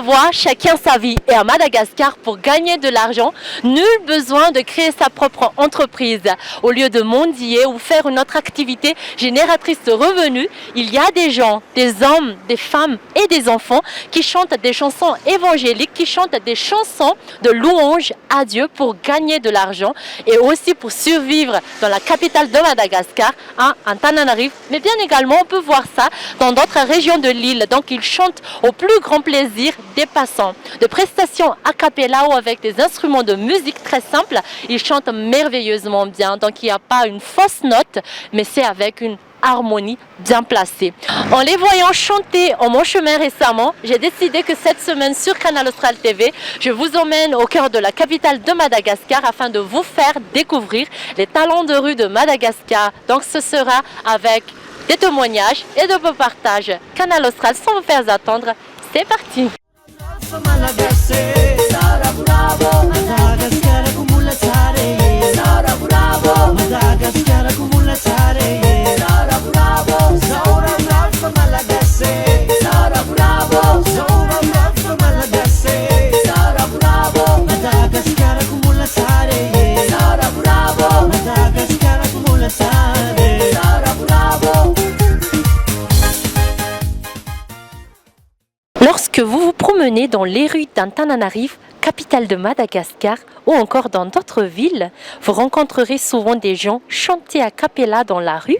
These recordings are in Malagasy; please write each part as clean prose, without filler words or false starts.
voie, chacun sa vie. Et à Madagascar, pour gagner de l'argent, nul besoin de créer sa propre entreprise. Au lieu de mendier ou faire une autre activité génératrice de revenus, il y a des gens, des hommes, des femmes et des enfants qui chantent des chansons évangéliques, qui chantent des chansons de louange à Dieu pour gagner de l'argent et aussi pour survivre dans la capitale de Madagascar, à Antananarivo. Mais bien également, on peut voir ça dans d'autres régions de l'île. Donc, ils chantent au plus grand plaisir des passants. De prestations a cappella ou avec des instruments de musique très simples, ils chantent merveilleusement bien. Donc, il n'y a pas une fausse note, mais c'est avec une harmonie bien placée. En les voyant chanter en mon chemin récemment, j'ai décidé que cette semaine sur Canal Austral TV, je vous emmène au cœur de la capitale de Madagascar afin de vous faire découvrir les talents de rue de Madagascar. Donc ce sera avec des témoignages et de beaux partages. Canal Austral, sans vous faire attendre, c'est parti. Lorsque vous vous promenez dans les rues d'Antananarivo, capitale de Madagascar, ou encore dans d'autres villes, vous rencontrerez souvent des gens chanter a cappella dans la rue.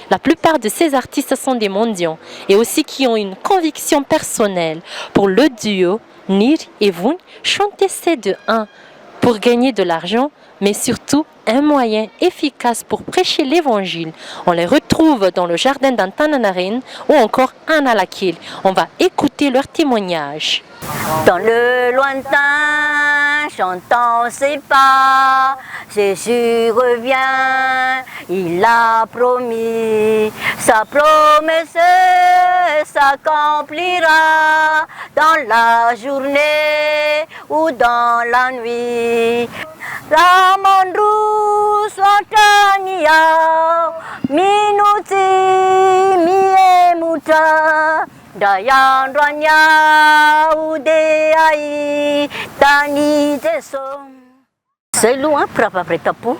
La plupart de ces artistes sont des mendiants et aussi qui ont une conviction personnelle. Pour le duo, Nir et Vun, chanter c'est de un pour gagner de l'argent, mais surtout un moyen efficace pour prêcher l'évangile. On les retrouve dans le jardin d'Antananarivo ou encore Analakely. On va écouter leur témoignage. Dans le lointain, j'entends ses pas. Jésus revient, il a promis. Sa promesse s'accomplira dans la journée ou dans la nuit. Raha mandroso hatrany aho, mino tsy mihemotra. Indray andro any aho dia hahita an'i Jesosy. Zay aloha an, mpirahavavy iray tam-po.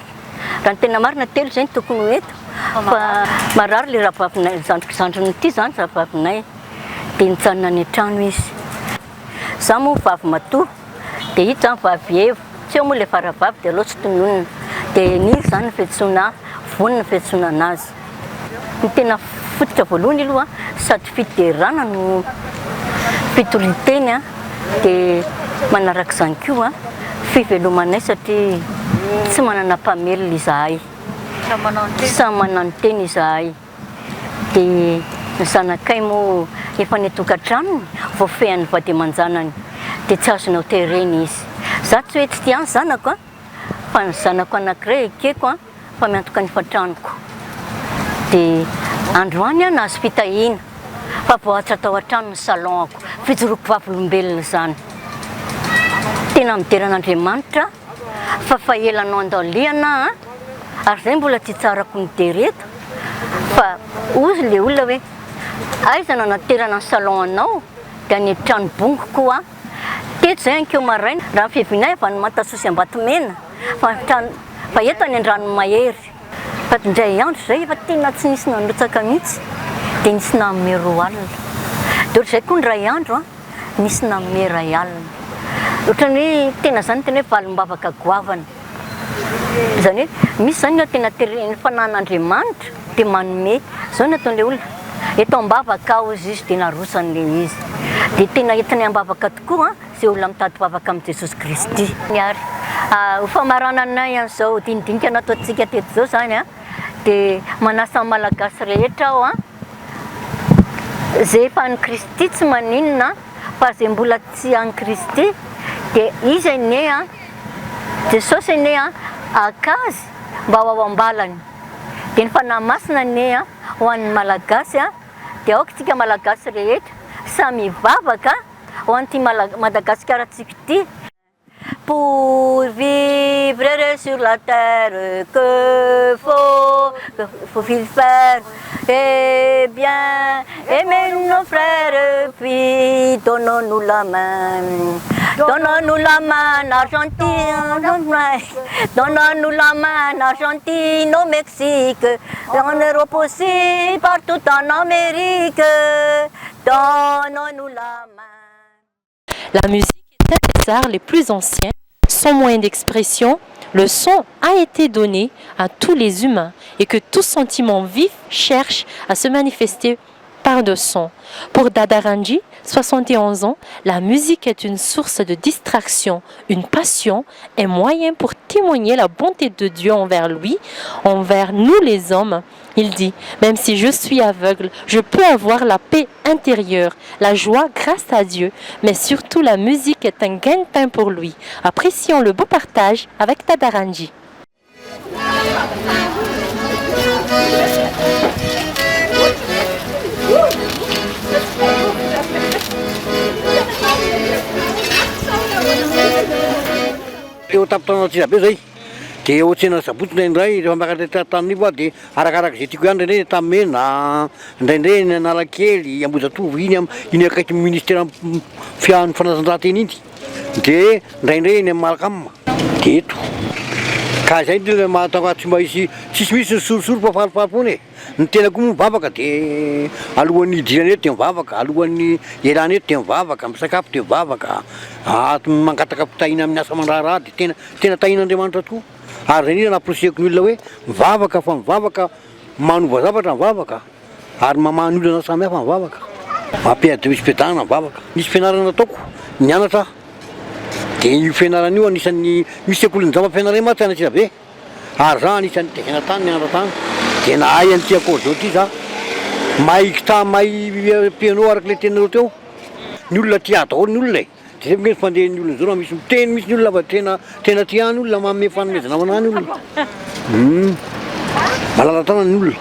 Raha ny tena marina telo zay no tokony ho eto fa marary le rahavavinay, zandriko zandriny ity zany rahavavinay dia nijanona any an-trano izy. Za moa vavy matoa dia ito zany vavy Eva, tsy eo moa le faravavy dia aleo tsy tononina. Dia Niry zany ny fiantsoana ahy, Vony ny fiantsoana anazy. Ny tena fototra voalohany aloha sady fiderana no fitorian-teny dia manarak'izany koa fivelomanay satria tsy manana mpamelona izahay, samy mananotena izahay dia ny zanakay moa efa any an-tokantranony voafehin'ny vady aman-janany dia tsy azonao terena izy. Za tsy hoe tsy tia ny zanako an, fa ny zanako anankiray ekeko an. fa miantoka ny hofan-tranoko. Dia androany aho nahazo fitahiana fa voahatsa tao an-trano ny salon-ako, fijoroako vavolombelona izany. Tena midera an'Andriamanitra fa fa ela nandalihana aho ary izay mbola tsy tsarako midera eto fa hozy ilay olona hoe aiza no anaterana ny salon anao dia any an-trano bongoko aho. Teto izay ankeo maraina raha ny fiavianay avy any Mantasoa sy Ambatomena fa ny trano fa eto any Andranomahery. Fa indray andro izay efa tena tsy nisy nandrotsaka mihitsy dia nisy nanome 20. Dia ohatr'izay koa indray andro an, nisy nanome 1000. Ohatran'ny hoe tena izany tena hoe valim-bavaka goavana. Izany hoe misy izany ny tena teren'ny fanahin'Andriamanitra dia manome. Izao no ataon'ilay olona, eto am-bavaka aho hozy izy dia narosany ilay izy. Dia tena entinay am-bavaka tokoa izay olona mitady vavaka amin'i Jesosy Kristy. Ary ho famarananay an'izao dinidinika nataontsika teto izao izany dia manasa ny Malagasy rehetra aho, izay efa an'i Kristy tsy maninona fa izay mbola tsy an'i Kristy dia izy anie an, Jesosy anie an haka azy mba ho ao am-balany. Dia ny Fanahy Masina anie an ho an'ny Malagasy an, dia aoka isika Malagasy rehetra samy hivavaka ho an'ity Madagasikarantsika ity. Pour vivre heureux. sur la terre, que faut, que faut-il faire? Eh bien, aimez nos frères, puis donnons-nous la main. Donnons-nous la main, Argentine, donnons-nous la main, Argentine, au Mexique, en Europe aussi, partout en Amérique. Donnons-nous la main. La musique est un des arts les plus anciens. Son moyen d'expression, le son a été donné à tous les humains et que tout sentiment vif cherche à se manifester par de son. Pour Dadaranji, 71 ans, la musique est une source de distraction, une passion, un moyen pour témoigner la bonté de Dieu envers lui, envers nous les hommes. Il dit, même si je suis aveugle, je peux avoir la paix intérieure, la joie grâce à Dieu, mais surtout la musique est un gagne-pain pour lui. Apprécions le beau partage avec Dadaranji. Eo tampon-tanàna Antsirabe zay, de eo an-tsena Sabotsy indraindray rehefa miakatra aty Antananarivo aho de arakarak'izay tiako ihany indraindray Antanimena, indraindray eny Analakely, Ambohijatovo iny am- iny akaiky ministera fiahan'ny fanatanjahantena iny, de indraindray eny Malcam de eto. Ka zay no tena mahatonga tsy mba hisy tsisy mihitsy ny sorisory fa falifaly foana e. Ny tena koa moa mivavaka de alohan'ny hidirana eto de mivavaka, alohan'ny hialana eto de mivavaka, misakafo de mivavaka, mangataka fitahiana amin'ny asa aman-draharaha de tena tena tahian'Andriamanitra tokoa. Ary zay indrindra namporisihako ny olona hoe mivavaka fa mivavaka manova zavatra mivavaka ary mamaha ny olana samihafa mivavaka. Mampiady misy fiadanana mivavaka. Nisy fianarana nataoko, nianatra aho, de io fianarana io anisan'ny misy sekolin'ny zava-pianarana mantsy any Antsirabe. Ary za anisan'ny tezena tany nianatra tany de nahay an'ity accordéon ity za, mahay guitare mahay piano araka le teninareo teo, ny olona tia daholo ny olona e, de zay moa fandehan'ny olona zao raha misy miteny mihitsy ny olona fa tena tena tia ny olona manome fanomezana ho anah ny olona, hum malala-tanana ny olona.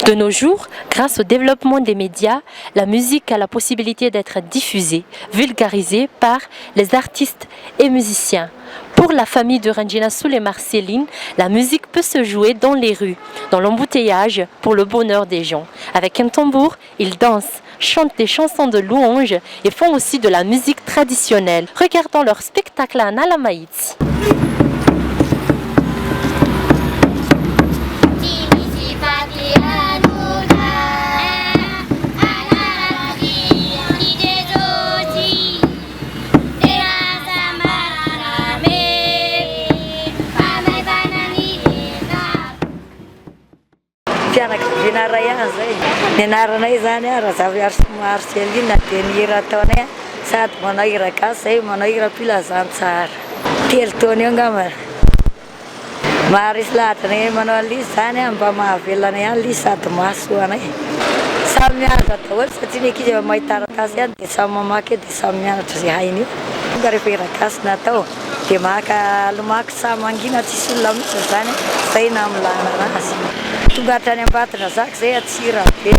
De nos jours, grâce au développement des médias, la musique a la possibilité d'être diffusée, vulgarisée par les artistes et musiciens. Pour la famille de Ranjina Soul et Marceline, la musique peut se jouer dans les rues, dans l'embouteillage, pour le bonheur des gens. Avec un tambour, ils dansent, chantent des chansons de louange et font aussi de la musique traditionnelle. Regardons leur spectacle à Analamahitsy. Fianakaviana iray ihany izay. Ny anaranay izany Razafiarisoa Marceline dia ny hira ataonay sady manao hira gasy izay manao hiram-pilazantsara. Telo taona eo angamba. Maharesy lahatra anay manao an'ilay izy izany mba mahavelona anay ihany ilay izy sady mahasoa anay. Samy mianatra daholo satria ny ankizy efa mahay taratasy ihany dia samy mamaky eo dia samy mianatra izay hainy eo. Tonga rehefa hira gasy no atao dia maka lomako samy mangina tsisy olona mihitsy izany izay namolahana anazy. Tonga hatrany Ambatondrazaka izay Antsirabe,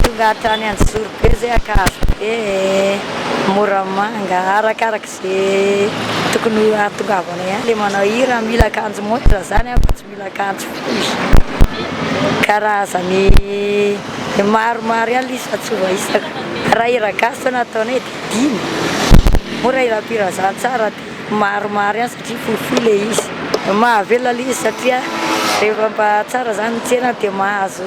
tonga hatrany Anjozorobe izay Ankazobe, Moramanga, arakaraka Ze tokony hahatongavana ihany le manao hira mila akanjo montre zany an fa tsy mila akanjo fohy, karazany maromaro ihany le izy fa tsy voaisako, raha hira gasy zao no ataonay de dimy, moa raha hiram-pirazantsara de maromaro ihany satria fohifohy le izy, mahavelona le izy satria rehefa mba tsara zany ny tsena de mahazo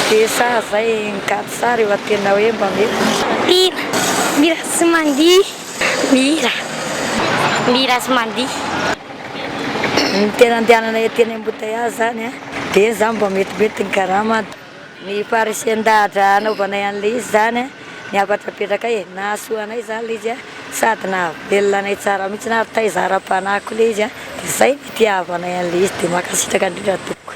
deux cent zay, quatre cent rehefa tena hoe mba mety. Mihira, mihira sy mandihy, mihira, mihira sy mandihy. Ny tena andehananay aty any Ambohidahy zany an, dia eny zany mba metimety ny karama. Ny faharesen-dahatra anaovanay an'ilay izy zany an, ny hafatra apetrakay e, nahasoa anay zany ilay izy an, sady nahavelona anay tsara mihitsy ary taiza ara-panahy koa ilay izy an, dia izay no itiavanay an'ilay izy, dia mankasitraka indrindra tompoko.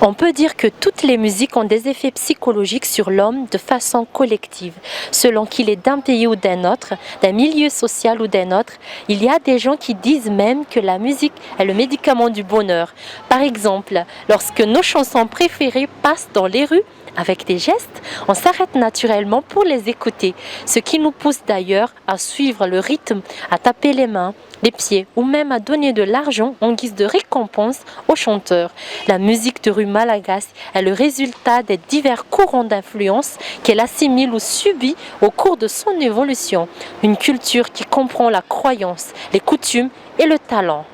On peut dire que toutes les musiques ont des effets psychologiques sur l'homme de façon collective. Selon qu'il est d'un pays ou d'un autre, d'un milieu social ou d'un autre, il y a des gens qui disent même que la musique est le médicament du bonheur. Par exemple, lorsque nos chansons préférées passent dans les rues, avec des gestes, on s'arrête naturellement pour les écouter, ce qui nous pousse d'ailleurs à suivre le rythme, à taper les mains, les pieds ou même à donner de l'argent en guise de récompense aux chanteurs. La musique de rue malagasy est le résultat des divers courants d'influence qu'elle assimile ou subit au cours de son évolution. Une culture qui comprend la croyance, les coutumes et le talent.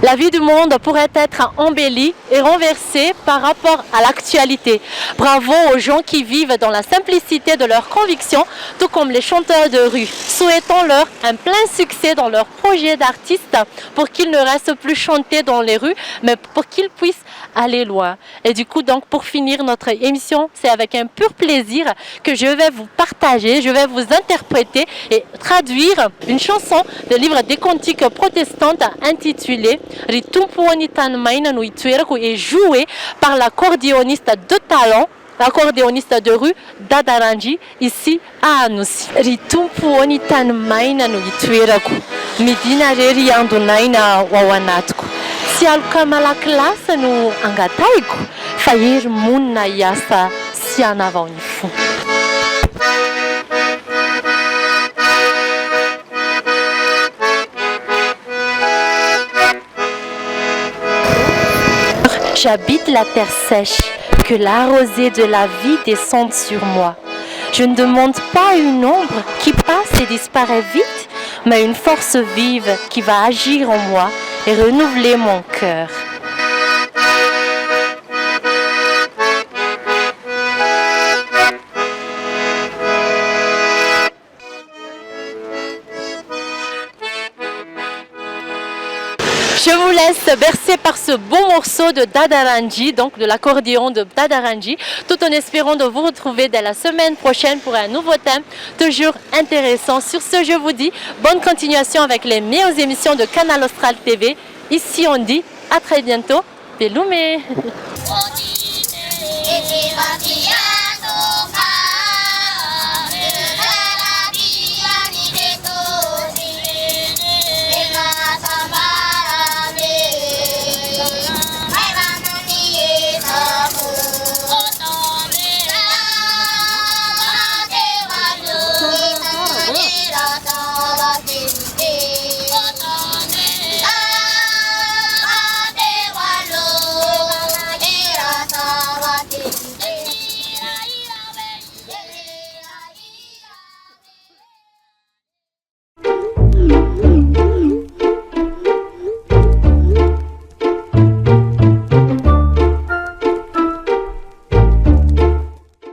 La vie du monde pourrait être embellie et renversée par rapport à l'actualité. Bravo aux gens qui vivent dans la simplicité de leurs convictions, tout comme les chanteurs de rue. Souhaitons-leur un plein succès dans leur projet d'artiste pour qu'ils ne restent plus chanter dans les rues, mais pour qu'ils puissent aller loin. Et du coup, donc, pour finir notre émission, c'est avec un pur plaisir que je vais vous partager, je vais vous interpréter et traduire une chanson de livre des cantiques protestantes intitulée Ry Tompo ô ny tany maina no itoerako et jouée par l'accordéoniste de talent, l'accordéoniste de rue Dadaranji ici à Anosy. Ry Tompo ô ny tany maina no itoerako, midina re ry andon'aina ho ao anatiko. Tsy aloka malaky lasa no angatahiko fa hery monina hiasa sy hanavao ny fo. J'habite la terre sèche, que la rosée de la vie descende sur moi. Je ne demande pas une ombre qui passe et disparaît vite, mais une force vive qui va agir en moi et renouveler mon cœur. Je vous laisse bercer par ce bon morceau de Dadaranji, donc de l'accordéon de Dadaranji, tout en espérant de vous retrouver dès la semaine prochaine pour un nouveau thème toujours intéressant. Sur ce, je vous dis bonne continuation avec les meilleures émissions de Canal Austral TV. Ici, on dit à très bientôt. Veloma!